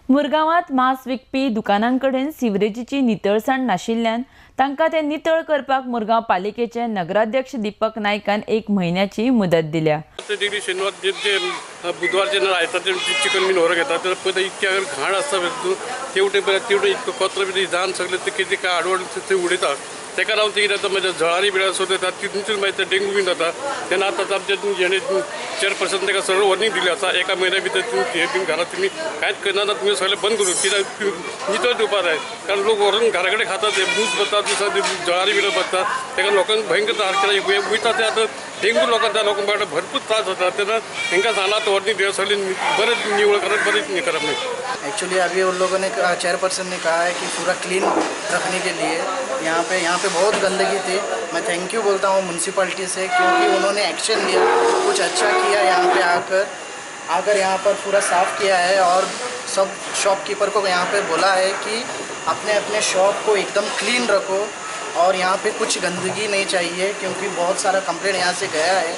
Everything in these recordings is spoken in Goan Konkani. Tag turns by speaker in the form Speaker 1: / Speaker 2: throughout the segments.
Speaker 1: मुरगांवांत मांस विकपी दुकानांकडेन सिवरेजीची नितळसाण नाशिल्ल्यान तांकां ते नितळ करपाक मुरगांव पालिकेचे नगराध्यक्ष दीपक नायकान 1 म्हयन्याची मुदत दिल्या।
Speaker 2: शनिवार बुधवार जेन्ना आयता ते चिकन बीन व्हरोंक येता तेन्ना पळयता इतके घाण आसता तेवटे तेवटे इतको कचरो बी जावन सगळें ते कितें काय आडवड ते उडयता। ताका लागून ते कितें जाता मागीर जळारी बिळारी सुद्दां येता तितून मागीर डेंगू बीन जाता। तेन्ना आतां आमचे हेणे चेअरपर्सन ताका सरळ वॉर्निंग दिली आसा 1 म्हयन्या भितर तुमी हे बीन घरांत तुमी कांयच करना ना, तुमी सगळें बंद करून कित्याक नितळ दिवपाक जाय, कारण लोक व्हरून घरा कडेन खाता ते मूस बसता दिसा जळारी बिळारी बसता ताका लोकांक भयंकर त्रास कित्याक वयता ते आतां डेंगू लोकांक त्या लोकांक भरपूर त्रास जाता। तेन्ना तांकां सांगलां आतां वॉर्निंग दिया सगळें बरें निवळ करप बरें हें करप न्ही।
Speaker 3: एक्चुअली अभी उन लोगों ने चेयरपर्सन ने कहा है कि पूरा क्लीन रखने के लिए यहाँ पे बहुत गंदगी थी। मैं thank you बोलता हूँ म्यूनसिपैलिटी से, क्योंकि उन्होंने एक्शन लिया, कुछ अच्छा किया। यहाँ पे आकर यहाँ पर पूरा साफ़ किया है और सब शॉपकीपर को यहाँ पे बोला है कि अपने अपने शॉप को एकदम क्लीन रखो और यहाँ पे कुछ गंदगी नहीं चाहिए, क्योंकि बहुत सारा कंप्लेंट यहाँ से गया है।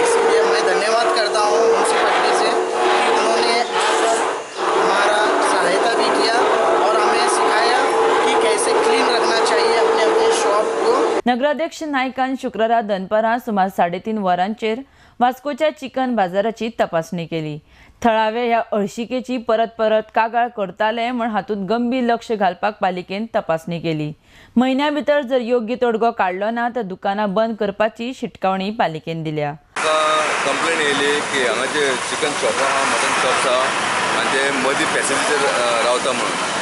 Speaker 3: इसीलिए मैं धन्यवाद करता हूँ म्यूनसिपैलिटी से कि उन्होंने आकर हमारा सहायता भी किया और हमें सिखाया कि कैसे क्लीन रखना चाहिए अपने अपने शॉप को।
Speaker 1: नगराध्यक्ष नायकान शुक्रारा दनपारां सुमार 3:30 वरांचेर वास्कोच्या चिकन बाजाराची तपासणी केली। थळावे ह्या अळशिकेची परत परत कागाळ करताले म्हण हातूंत गंभीर लक्ष घालपाक पालिकेन तपासणी केली। म्हयन्या भितर जर योग्य तोडगो काडलो ना तर दुकानां बंद करपाची शिटकावणी पालिकेन दिल्या।
Speaker 4: कंप्लेन येयली की हांगाचे चिकन शॉप आहा, मटन शॉप्स आहा आनी ते मदीं पॅसेंजर रावता म्हणून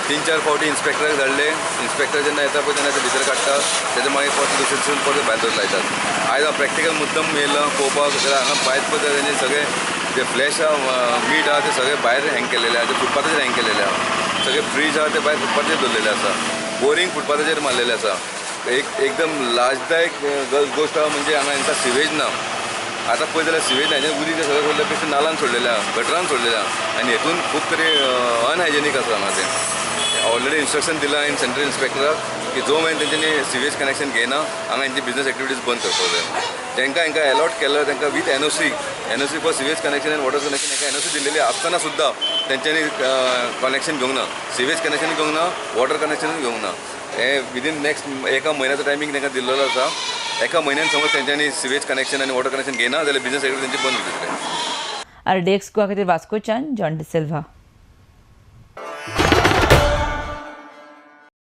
Speaker 4: 3-4 फावटी इन्स्पेक्टराक धाडले। इन्स्पेक्टर जेन्ना येता पळय तेन्ना ते भितर काडटा, तेजे मागीर परत दुसरे दिसून परत भायर लायतात। आयज हांव प्रॅक्टिकल मुद्दम येयलो पळोवपाक जाल्यार हांगा भायर पळयता तेंचे सगळे जे फ्लॅश आहा, मीठ आहा ते सगळे भायर हँग केलेले आहा, ते फुटपाथाचेर हँग केलेले आहा, सगळे फ्रीज आहा ते भायर फुटपाथाचेर दवरलेले आसा, बोरींग फुटपाथाचेर मारलेले आसा। एक एकदम लाजदायक गोश्ट आहा म्हणजे हांगा हेंकां सिवेज ना। आतां पळयत जाल्यार सिवेज ना, हेजें उदीक सगळें सोडलें बेश्टें नालान सोडलेलें आहा, गटरान सोडलेलें आहा आनी हेतून खूब तरी अनहायजेनीक आसा हांगा तें। ऑलरेडी इन्स्ट्रक्शन दिलां हांवें सेंट्रल इन्स्पेक्टराक की जो मेरेन तेंच्यांनी सिवेज कनेक्शन घेयना हांगा हेंची बिजनस एक्टिविटीज बंद करपाक जाय। तांकां हांकां एलॉट केलो तांकां with NOC for sewage connection आनी वॉटर कनेक्शन हांकां एनओसी दिल्लेली आसतना सुद्दां तेंच्यांनी कनेक्शन घेवंक ना, सिवेज कनेक्शन घेवंक ना, वॉटर कनेक्शन घेवंक ना। हे विदीन नेक्स्ट 1 म्हयन्याचो टायमींग तांकां दिल्लो आसा। 1 म्हयन्यान समज तेंच्यांनी सिवेज कनेक्शन आनी वॉटर कनेक्शन घेयना जाल्यार बिजनस एक्टिविटी तेंची बंद करतले।
Speaker 1: आरडीएक्स गोवा खातीर वास्कोच्यान जॉन डिसिल्वा।